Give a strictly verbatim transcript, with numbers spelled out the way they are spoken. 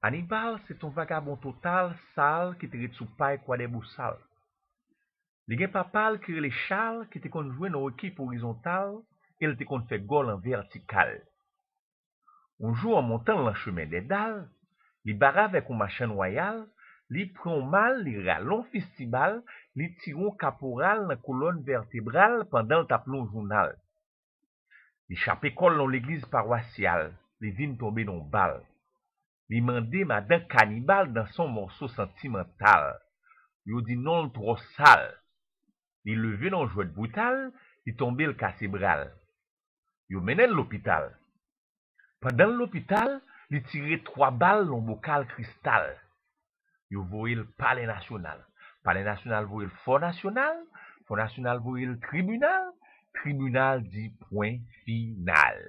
Anibal se t on vagabon total, sal, ki te ret sou pay Kwadèbousal. Li gen papa l ki rele Chal, ki te konn jwe nan yon ekip orizontal e l te konn fè gòl an vètikal. Yon jou, an montan l nan chemen Dèdal, li bare avèk yon machann wayal, li pran yon mal, li rale yon fistibal, li tire yon kaporal nan kolòn vètebral pandan l t ap li yon jounal. Li chape kò l nan yon legliz pawasyal, li vin tonbe nan yon bal. Li mande madan Kanibal danse yon mòso santimantal. Yo di non l twò sal. Li leve nan yon jwèt brital, li tonbe, l kase bra l. Yo mennen l lopital. Pandan l lopital, li tire twa bal nan yon bokal kristal. Yo voye l Palè Nasyonal. Palè Nasyonal voye l Fò Nasyonal. Fò Nasyonal voye l tribinal. Tribinal di pwen final.